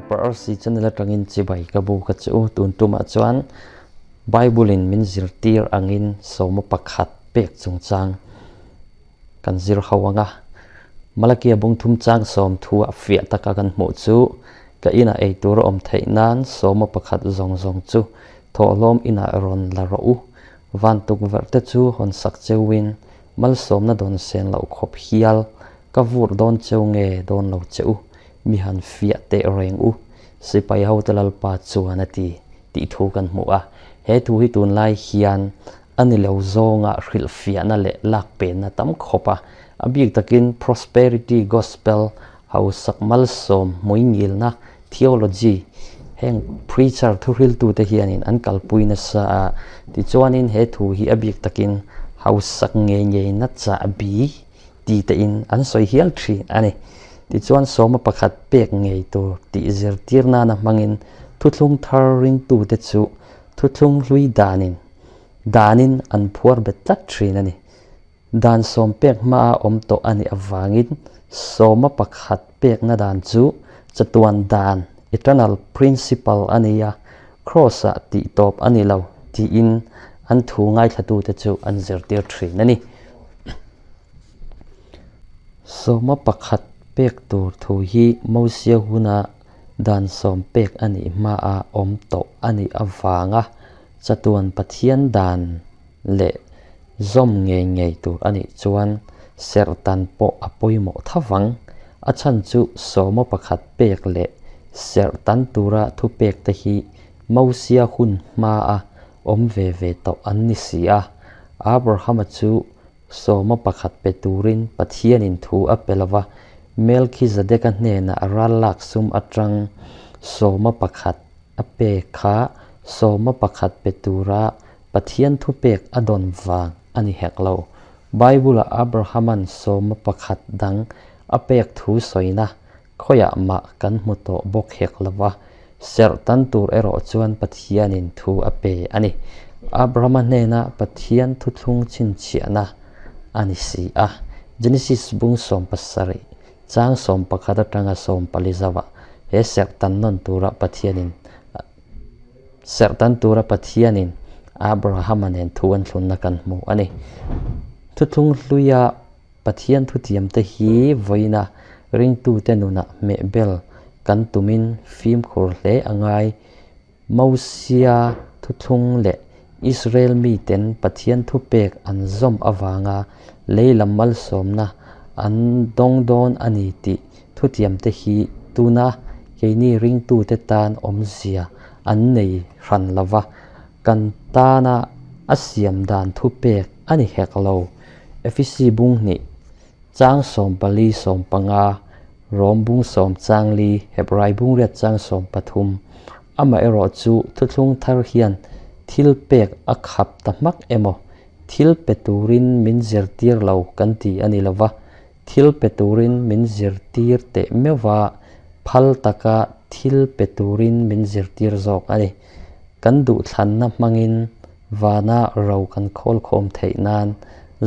Harper RC channel atangin chibai ka bu ka chu tun tumah chuan Bible in min zirtir angin sawma pakhat pek chungchang kan zir ho anga Malakia bung thum chang sawm thu a fiah taka kan hmuh chu ka inah ei tur a awm theih nan sawma pakhat zawng zawng chu thawhlawm inah rawn la rawh u van tukverh te chu hawn sak cheuin malsawmna dawn sen loh khawp hial ka vur dawn cheu nge dawn lo che u mi han fiah teh reng u sipai ho te lalpa chuan a ti tih thu kan hmu a he thu hi tunlai hian ani lo zawnga hrilh fiahna leh lak penna tam khawp a a bik takin prosperity gospel hausak malsawm hmuingilna theology heng preacher thu hriltu te hianin an kalpui nasa a tichuanin he thu hi a bik takin hausak nge nge na chahbi ti te in an sawi hial thin ani tichuan sawma pakhat pek ngei tur tih zirtir nana hmangin thuthlung thar ringtu te chu thuthlung hlui danin danin an phuar bet tlat thin ani dan sawm pek hma a awm tawh ani awangin sawma pakhat pek na dan chu chatuan dan eternal principle ani a cross a tih tawp ani lo tiin an thu ngaithlatu te chu an zirtir thin ani sawma pakhat pek tur thu hi Mosia huna dan sawm pek ani hma a awm tawh ani awanga chatuan Pathian dan leh zawm nge nge tur ani chuan serhtan pawh a pawimawh thawang a chan chu sawma pakhat pek leh serhtan tura thu pek te hi Mosia hun hma a awm ve ve tawh an ni si a Abrahama chu sawma pakhat pe turin Pathianin thu a pe lova Melchizedek-a hnenah ral lak sum atang sawma pakhat a pe kha sawma pakhat pe tura Pathian thu pek a dawn vang ani hek lo Bible a Abrahaman sawma pakhat dang a pek thu sawina khoiah mah kan hmu tawh bawk hek lova serhtan tur erawh chuan Pathianin thu a pe ani Abrahama hnena Pathian thu thlung chhinchhiahna ani si a Genesis bung sawm pasarih chang sawm pakhat atanga sawm pali zawa he serhtan nawn tura Pathianin serhtan tura Pathianin Abrahama nen thu an thlunna kan hmu ani thu thlung hluia Pathian thu tiam te hi voina ringtu te nuna meh bel kan tumin fim khur hle angai Mosia thu thlung leh Israel mi ten Pathian thu pek an zawm awanga leilam malsawmna an dawng dawn ani tih thu tiam te hi tuna keini ringtu te tan awmzia an nei hran lova kan tana a siam dan thu pek ani hek lo Efisi bung hnih chang sawm pali sawm panga rawm bung sawm chang li Hebrai bung riat chang sawm pathum ama erawh chu thuthlung thar hian thil pek a khap ta hmak emaw thil pe turin min zirtir lo kan ti ani lova thil pe turin min zirtir teh meuha phal taka thil pe turin min zirtir zawk ani kan duh thlanna hmangin vana ro kan khawl khawm theih nan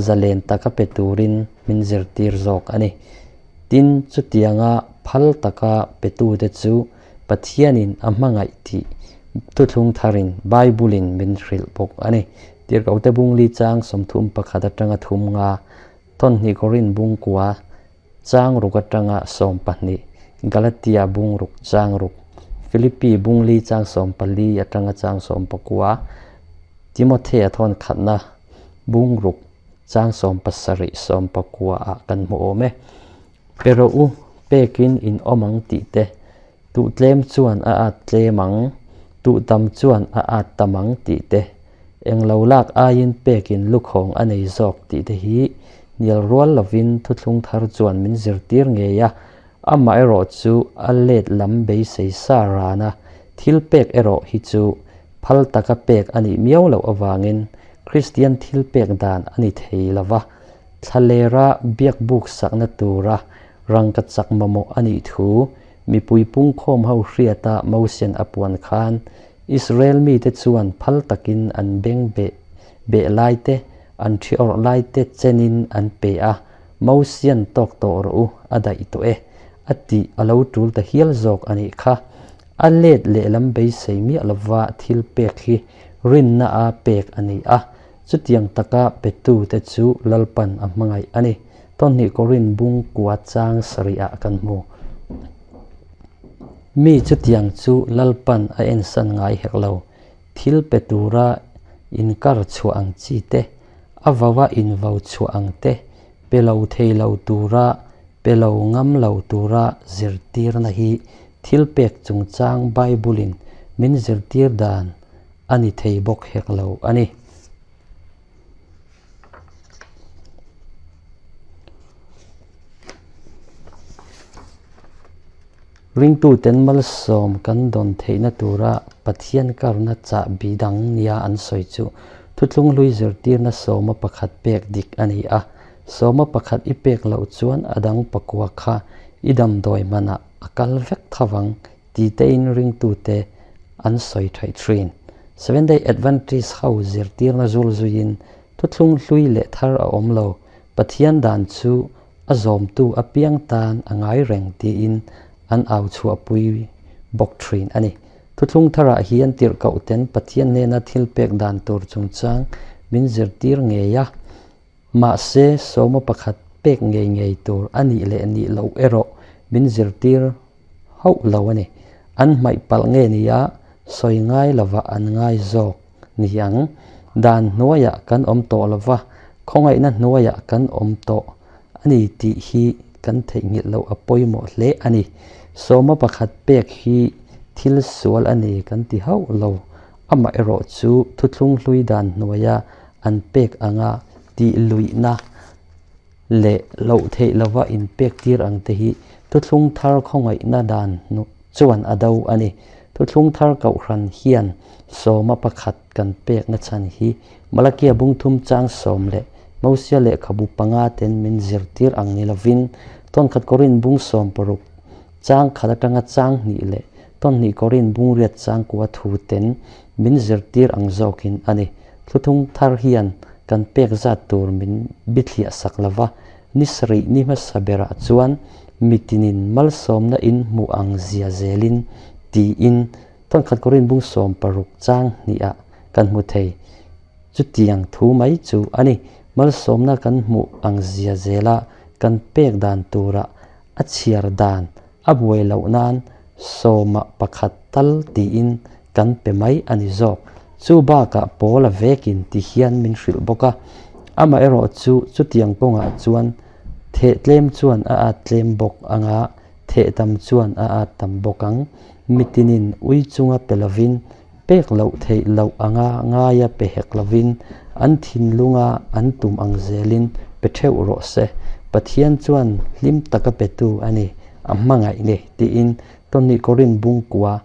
zalen taka pe turin min zirtir zawk ani tin chutianga phal taka pe tu te chu Pathianin a hmangaih tih thuthlung tharin Bible in min hrilh bawk ani tirhkoh te bung li chang sawmthum pakhat atanga thum nga thon hnih Korin bung kua chang ruk atanga sawm pahnih Galatia bung ruk chang ruk Philippi bung li chang sawm pali atanga chang sawm pakua Timothy a thawn khatna bung ruk chang sawm pasarih sawm pakua ah kan hmu awm e pero u pekin in awmang tih te tu tlem chuan a at tlemang tu tam chuan a at tamang tih te englo lak aiin pekin lukhawng a nei zawk tih te hi hnial rual lovin thuthlung thar chuan min zirtir ngei a ama erawh chu a let lam beisei sa rana thil pek erawh hi chu phal taka pek ani miau loh awangin Christian thil pek dan ani thei lova thlalera biak buk sakna tura rangka chak mamawh ani thu mipui pung khawm ho hriata Mosian a puan khan Israel mi te chuan phal takin an beng be be lai te an thi awrh lai te chenin an pe a Mosian tawk tawh rawh u a daih tawh e a tih a lo tul ta hial zawk ani kha. A let lehlam beisei miah lova thil pek hi rinna a pek a ni a, chutiang taka petute chu Lalpan a hmangaih a ni. Tawnhnih Korin bung kua chang sarihah kan hmu. Mi chutiang chu Lalpan a ensan ngai hek lo. Thil pe tura inkar chhuah ang chi te, a vaua invo chhuah ang te, pe lo thei lo tura pe lo ngam lo tura zirtirna hi thil pek chungchang Bible-in min zirtir dan a ni thei bawk hek lo a ni. Ringtuten malsawm kan dawn theihna tura Pathian karna chahbi dang nia an sawi chu Thuthlung hlui zirtirna sawma pakhat pek dik a ni a. Sawma pakhat i pek loh chuan a dang pakua kha i damdawi hmanah a kal vek thavang ti tein ringtute an sawi thaih thin. Seventh-day Adventist ho zirtirna zul zuiin thuthlung hlui leh thar a awm lo, Pathian dan chu a zawmtu apiang tan a ngai reng tiin an au chhuahpui bawk thin a ni. Thuthlung tharah hian tirhkohten Pathian hnena thil pek dan tur chungchang min zirtir ngei a. Mahse, sawma pakhat pek ngei ngei tur a nih leh nih loh erawh min zirtir hauh lo a ni. An hmaih palh nge nia sawi ngai lova an ngai zawk ni ang. Dan hnuaiah kan awm tawh lova, khawngaihna hnuaiah kan awm tawh a ni tih hi kan theihnghilh loh a pawimawh hle a ni. Sawma pakhat pek hi thil sual a ni kan ti hauh lo. Amaherawh chu thuthlung hlui dan hnuaia an pek anga tih luihna leh loh theih lova inpek tir ang te hi thuthlung thar khawngaihna dan chuan a do a ni. Thuthlung thar kohhran hian sawma pakhat kan pekna chhan hi Malakia bungthum chang sawm leh Mosia lehkhabu panga ten min zirtir ang ni lovin Tawnkhat Korin bung sawm paruk chang khat atanga chang hnih leh Tawnhnih Korin bungriat changkua thu ten min zirtir ang zawkin a ni. Thluthung thar hian kan pek zat tur min bithliah sak lo va, ni sarih ni hmasa berah chuan mitinin malsawmna in hmuh ang zia zelin tiin Tawnkhat Korin bung 16 chang hnihah kan hmu thei. Chutiang thu mai chu a ni. Malsawmna kan hmuh ang zia zela kan pek dan turah a chhiar dan a buai loh nan sawma pakhat tal tiin kan pe mai a ni zawk. Chu bakah Paula vekin ti hian min hrilh bawk a, amaherawh chu chutiang kawngah chuan theh tlem chuan a at tlem bawk anga theh tam chuan a at tam bawk ang. Mitinin ui chunga pe lovin, pek loh theih loh anga ngaia pe hek lovin, an thinlunga an tum ang zelin pe theuh rawh se. Pathian chuan hlim taka petu a ni, a hmangaih ni, tiin Tawni Korin bungkua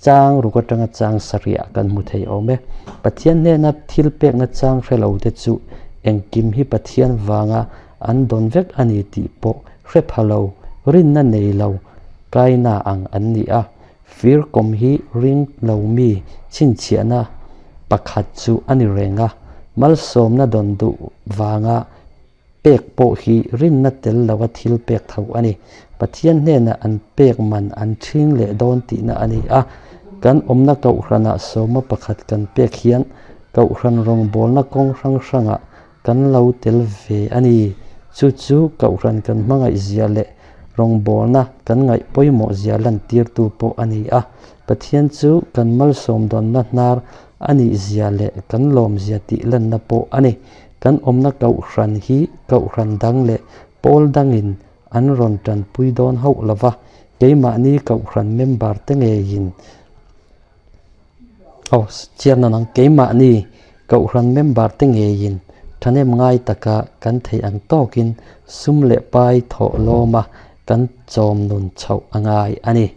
chang ruk atanga chang sarihah kan hmu thei awm e. Pathian hnena thil pekna chang hre lo te chu engkim hi Pathian vanga an dawn vek a ni tih pawh hre pha lo, rinna nei lo kaina ang an ni a. Fir kawm hi ring lo mi chhinchhiahna pakhat chu a ni reng a, malsawmna dawn duh vanga Pek pawh hi rinna tel lova thil pek tho a ni. Pathian hnenah an pek man an ṭhing leh dawn tihna a ni a. Kan awmna Kohhranah sawma pakhat kan pek hian Kohhran rawngbawlna kawng hrang hrangah kan lo tel ve a ni. Chu chu Kohhran kan hmangaih zia leh rawngbawlna kan ngaih pawimawh zia lantirtu pawh a ni a. Pathian chu kan malsawm dawnna hnar a nih zia leh kan lawm zia tih lanna pawh a ni. Kan awmna Kohhran hi Kohhran dang leh pawl dangin an rawn tanpui dawn hauh lo va, keimahni Kohhran member te ngeiin aw chiar nan ang, keimahni Kohhran member te ngeiin thahnem ngai taka kan theih ang tawkin sum leh pai thawh lawma kan chawm nun chhoh a ngai a ni.